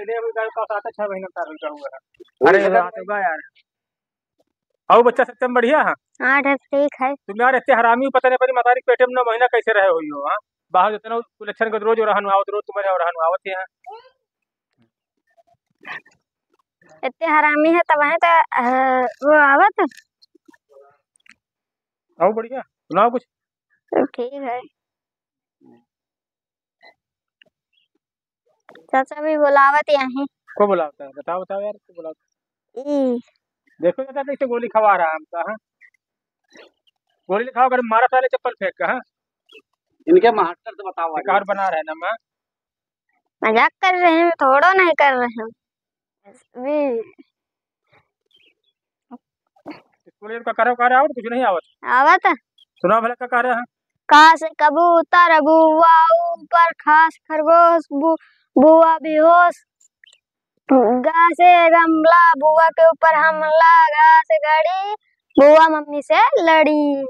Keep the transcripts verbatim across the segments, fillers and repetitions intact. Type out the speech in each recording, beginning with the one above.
अरे, अभी गाय का साथ छह महीना का हुआ है। अरे, वही बात होगा यार। और बच्चा सत्यम बढ़िया है? हाँ, ठीक है। तुम यार इतने हरामी हो, पता नहीं अपनी मतारी के पेटे में नौ महीना कैसे रहे हुई हो, हाँ? बाहर जितना कुल लक्षण के रोज रहन आवत, रोज तुम्हारे रहन आवत है। इतने हरामी है तब है तो, अ, वो आवत। और बढ़िया, सुनाओ कुछ। ठीक है। चाचा भी बुलावत यहीं। को बुलावता है? बताओ, बताओ यार, को बुलावता है? ई। देखो चाचा, कैसे गोली खवा रहा है हमका, हाँ? गोली खाओ, अगर मारा साले चप्पल फेंक के, हाँ? इनके मास्टर से बताओ, शिकार बना रहे हैं ना, माँ। मजाक कर रहे हैं, थोड़ो नहीं कर रहे हैं। भी स्कूल का करो, करो, और कुछ नहीं आवत। आवत? सुनाओ भला, का कह रहे हैं? क से कबूतर, बुआ ऊपर, ख से खरगोश, बु-, बुआ बेहोश, ग से गमला, बुआ के ऊपर हमला, घ से घड़ी, बुआ मम्मी से लड़ी।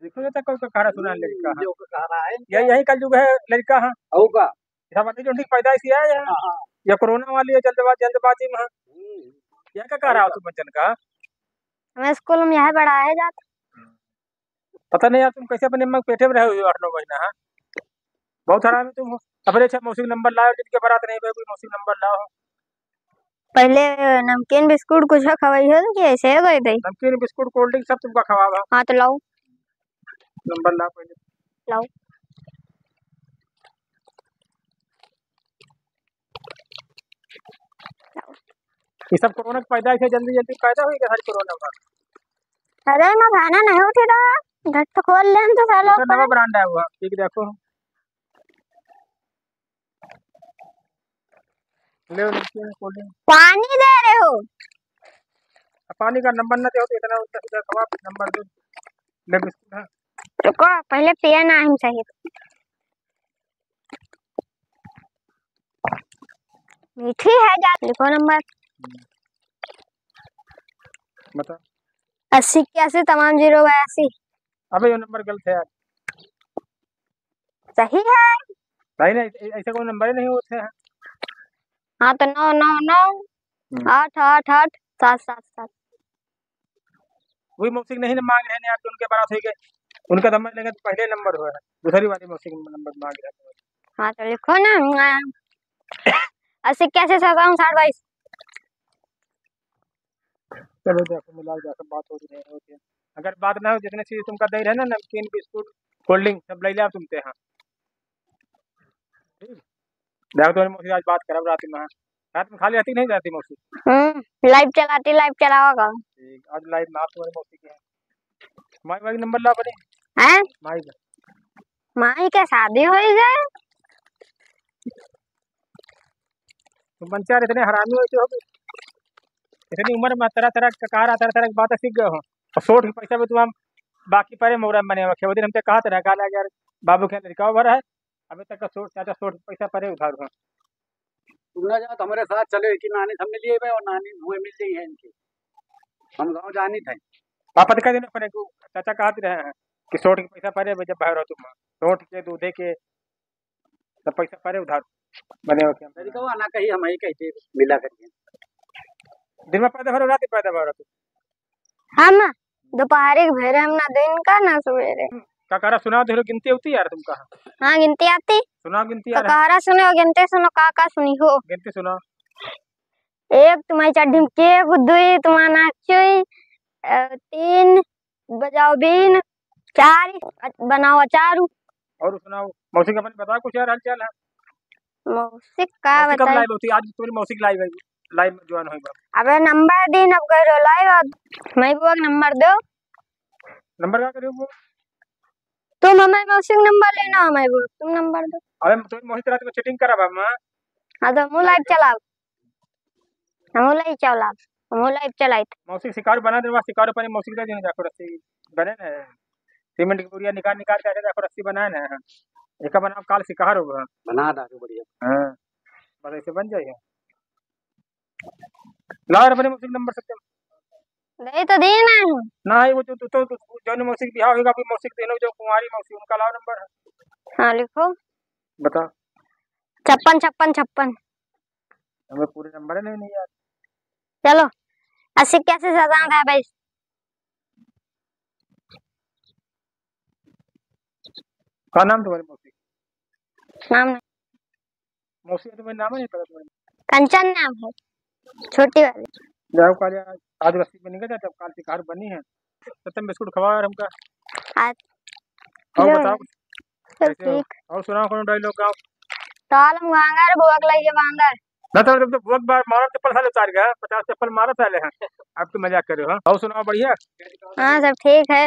देखो, ये तो कोई का कह रहा, सुना लड़का, हाँ। जो कह रहा है। ये, यही कलयुग है, लड़का, हाँ। होगा। जमाने जो ठीक पैदाइश किया है, हाँ, हाँ। या कोरोना वाली है, जल्दबाज-, जल्दबाजी में है। हम्म। या का कहा रहा हो तुम बच्चन का? हमें स्कूल में यह बड़ा है जाता। पता नहीं यार, तुम कैसे अपने अम्मा के पेटे में रहे हुए हो आठ नौ महीना, हाँ? बहुत हरामी तुम हो। अपने अच्छा मौसी के नंबर लाओ, जिनके बारात नहीं भाई, कोई मौसी के नंबर लाओ। पहले नमकीन बिस्कुट कुछ खवाई हो कि ऐसे हो गए भाई? नमकीन बिस्कुट, कोल्ड ड्रिंक सब तुमका खवावा। हाँ, तो लाओ। नंबर लाओ पहले। लाओ। ये सब कोरोना के पैदा है, जल्दी जल्दी पैदा हुई, हर कोरोना का। अरे, मैं खाना नहीं उठी रहा, झट से खोल लेन तो साला दूसरा नवा ऊपर। ब्रांड आया हुआ, एक देखो। ले, ले, ले, कोल्ड ड्रिंक। पानी दे रहे हो? अब पानी का नंबर ना दे हो तो इतना उल्टा सीधा सवाल, नंबर दे। ले बिस्कुट है। रुको, पहले पिए ना हम सही। मीठी है जा, लिखो नंबर। बता। अस्सी इक्यासी तमाम जीरो बयासी। अबे, ये नंबर गलत है यार। सही है। भाई, नहीं, ऐ-, ऐसे कोई नंबर ही नहीं होते हैं। हाँ, तो नौ नौ नौ, हम्म। आठ आठ आठ, सात सात सात। वही मौसी के नहीं ना मांग रहे हैं यार, तो उनके बारात हो गए, उनका नंबर लेंगे तो पहले नंबर हुआ है, दूसरी वाली मौसी के नंबर मांग रहे हैं। हाँ, तो लिखो ना, अस्सी इक्यासी सत्तावन साठ बाईस। चलो, देखो, मिला जाकर बात हो रही है, हो गया। अगर बात ना हो, जितने चीज तुमका दे रहे ना, नमकीन, बिस्कुट, कोल्ड ड्रिंक, सब ले लिया तुमसे, हाँ। ठीक? देखो, तुम्हारी मौसी आज बात करब रात में, हाँ। रात में खाली रहती नहीं रहती मौसी? हम्म, लाइव चलाती, लाइव चलावा का। ठीक, आज लाइव ना तुम्हारी मौसी के। माई, माई नंबर ला बने। हैं? माई का। माई के शादी हो गए? तुम बंचार इतने हरामी हो गए हो कि इतनी उम्र में तरह तरह का कहा रहा, तरह तरह की बातें सीख गए हो। और सोट के पैसा भी तुम बाकी परे मोरा मने रखे। वो दिन हमसे कहा था, "गाला यार, बाबू के लड़का भर है, अभी तक का सोट, चाचा सोट के पैसा परे उधार हो।" तुम ना जाओ तो हमारे साथ चले कि नानी सब मिलिए बे और नानी हुए मिल जाइए इनके। हम गाँव जानी थे। पापा तो कह देना अपने को, चाचा कहते रहे हैं कि सोट के पैसा परे बे जब बाहर हो तुम, सोट के, दूधे के, सब पैसा परे उधार बने हो क्या? लड़कवा ना कही, हम ही कहते मिला करिए। दिन में पैदा भरो, रात में पैदा भरो तुम। हम दोपहरी के भेरे, हम ना दिन का ना सवेरे। ककहरा सुनाओ, देखो गिनती होती यार तुमका। हाँ, गिनती आती। सुनाओ गिनती यार। ककहरा सुनो, गिनती सुनो, का का सुनी हो? गिनती सुनाओ। एक तुम्हारी चड्ढी में केक, दुई तुम्हारा नाक चुई, अ, तीन बजाओ बीन, चार बनाओ अचारू। और सुनाओ, मौसी का अपन बताओ कुछ यार हाल चाल है। मौसी का मौसी कब बताई? लाइव होती? आज तुम्हारी मौसी की लाइव है, लाइव में ज्वाइन होई बा। अबे नंबर दीन, अब कह रहो लाइव, अब मैं बुआ का नंबर दो। नंबर का करियो वो? तुम हमारे मौसी का नंबर लेना, हमारे बुआ, तुम नंबर दो। अबे तुम्हारी मौसी रात में चीटिंग करा बा माँ। हाँ, तो हम लाइव चलाओ। हमहू लाइव चलाब, हमहू लाइव चलाइत। मौसी के शिकार बना देबा, शिकार पर मौसी के दे देना जाको रस्सी। बने ना, सीमेंट की बोरिया निकाल, निकाल के ऐसे जाको रस्सी बनाए ना। एक बनाओ, काल शिकार होगा। बना दा के बढ़िया। हाँ, बस ऐसे बन जाएगा। लाओ रे, अपने मौसी के नंबर सत्यम। दे तो दिए ना। ना, वो जो, तो, तो, तो, जौन मौसी के बिहाव होगा, वो मौसी के देनो, जो कुंवारी मौसी, उनका लाओ नंबर। हाँ, लिखो। बता। छप्पन, छप्पन, छप्पन। हमें पूरे नंबर नहीं, नहीं याद। चलो, अस्सी इक्यासी सत्तावन का है भाई। का नाम तुम्हारी मौसी? नाम नहीं। मौसी, तुम्हारे नाम नहीं पता तुम्हारे? कंचन नाम है, छोटी वाली। जाओ, काल आज, आज रस्सी बन गया, जब काल शिकार बनी है, तो तुम बिस्कुट खवाओ यार हमका। आज और लो बताओ, यार। सब कैसे हो? ठीक। और सुनाओ, कौन डायलॉग गाओ? ताल हम गांगर, बुआ के लइके बांदर। ना तो, तो बुआ के बार मारा चप्पल साले उतार गया, पचास चप्पल मारा साले हैं। आप तो मजाक कर रहे हो, हाँ? और सुनाओ, बढ़िया? हाँ, सब ठीक है।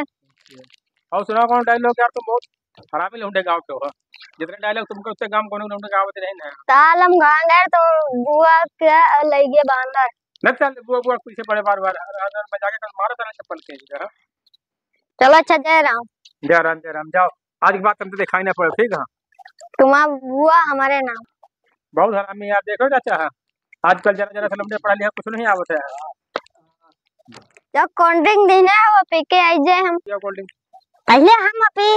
और सुनाओ, कौन डायलॉग यार, तुम बहुत हरामी लौंडे गाँव के हो। जितने डायलॉग तुमको उतने गाँव कोनो लौंडे गाँव में नहीं ना। ताल हम गांगर तो बुआ के लइगे बांदर। नहीं चल, बुआ, बुआ पीछे पड़े बार बार, हर, हर, हर बजा के कल मारा था ना चप्पल के इधर। चलो अच्छा, जय राम। जय राम, जय राम, जाओ। आज के बाद तुमसे दिखाई ना पड़े, ठीक है? तुम्हारा बुआ हमारे नाम। बहुत हरामी यार, देखो चाचा, आजकल जरा जरा से लौंडे पढ़ा लिखा कुछ नहीं आवत है। जब कोल्ड ड्रिंक देना है, वो पी के आई जाए हम। क्या कोल्ड ड्रिंक? पहले हम अभी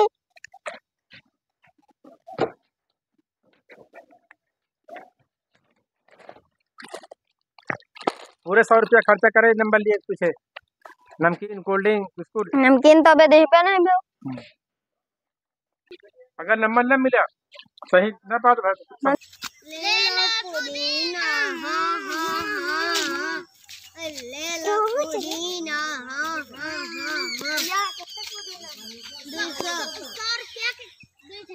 पूरे सौ रुपया खर्चा करे, नंबर लिए पीछे, नमकीन, कोल्ड ड्रिंक, बिस्कुट। नमकीन तो अबे देही पे नहीं मिलो। हम्म। अगर नंबर न मिला, सही न बात भाई। ले लो पुदीना, हाँ, हाँ, हाँ, हाँ। ले लो पुदीना, हाँ, हाँ, हाँ, हाँ। दो सौ। सौ रुपया के दो ठे।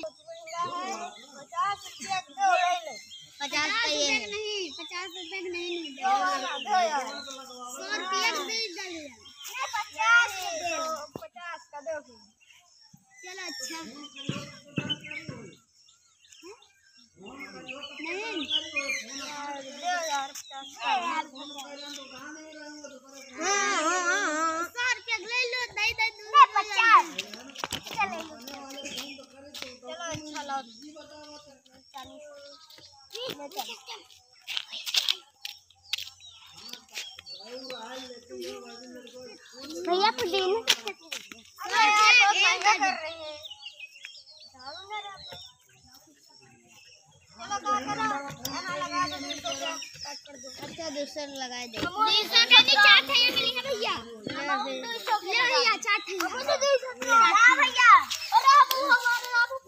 पचास रुपया के दो, ले लो। पचास का ये है। नहीं, पचास रुपया के नहीं, नहीं दो। दो यार। सौ रुपया के दे डालिए। नहीं, पचास के दो, पचास का दो। चलो, अच्छा। नहीं। हाँ, हाँ, हाँ, हाँ। सौ रुपया ले लो, दे दे, दे दे। पचास। चलो, चलो, अच्छा लो। चालीस। ले चल। भैया, पुदीना। अरे यार, बहुत महंगा कर रहे हैं। चलो, का करो? यहाँ लगा दो, दो सौ का कट कर दो। अच्छा, दूसरा लगा दे। हम दो सौ का नहीं, चार ठे के लिए है भैया। ले भैया, चार ठे। हम तो दो सौ का। हाँ भैया। अरे, अब वो हमारे, अब वो